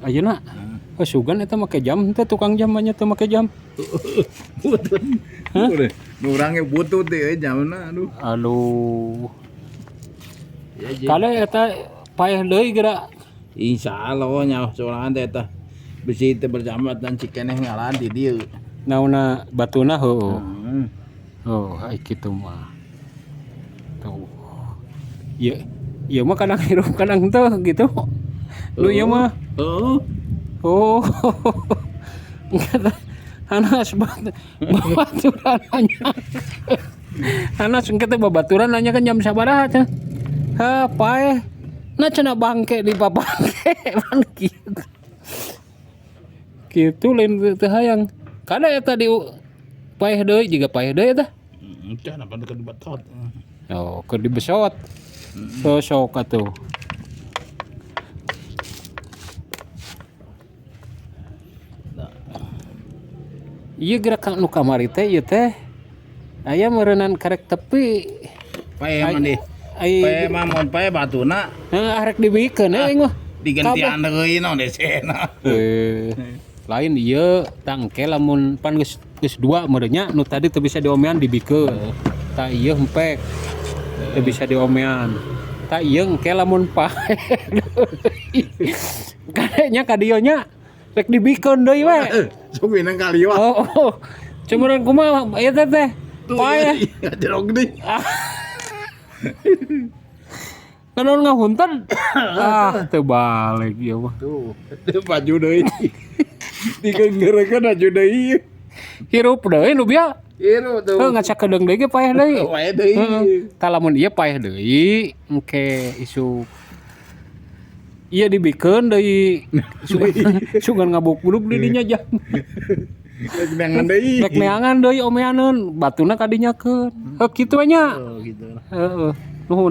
Ayeuna. Oh, sugan eta make jam teh, tukang jam nya teu make jam. Butut. Nu urang ge butut teh jamna, aduh. Aduh. Ya, jeung. Kade eta paeh deui geura. Insyaallah nya sorangan teh eta. Bisi teu berjambat dan cikeneh ngalaan di dieu. Naonna batuna heueuh. Oh, ai kitu mah. Tuh. Ieu ieu mah kadang hirup kadang teu gitu. Nu ieu mah. Heeh. Oh. Hanas babaturan nanya. Hanas engke teh babaturan nanya kan jam sabaraha teh. Ha, paeh. Nah cenah bangke di papangke pan kitu. Kitu lain teu hayang. Kada eta di paeh deui jiga paeh deui eta. Can apa keur dibetot. Oh, keur dibesot. So sok atuh. Ieu gerakan nu kamari teh ieu teh aya meureunan karek tepi. Paeh mah di. Ai Paeh mah mun paeh batuna heuh arek dibikeun euy mah. Digantian deui naon desena. Lain ieu tangke lamun pan geus geus dua meureun nya, nu tadi teu bisa diomean dibikeun. Tah ieu hempek teu bisa diomean. Tah ieu engke lamun paeh kade nya ka dieu nya rek dibikeun deui we. Sok minang kaliwat. Oh. Cumuran kumaha ieu teh teh? Paeh. Jerok deui. Kadon ngahunten. Ah, teu balik ieu mah. Tuh, teu baju deui. Digenggerekeun baju deui. Hirup deui nu bieu. Hirup tuh. Heuh ngacakedeung deui ge paeh deui. Paeh deui. Heeh. Tah lamun ieu paeh deui engke isuk. Ieu dibikeun deui. Sugan ngabuk-buluk di dinya jam. Rek neangan deui. Rek neangan deui omeaneun, batuna kadinyakeun. Heuh kitu we nya. Oh, gitu. Heeh. Nuhun.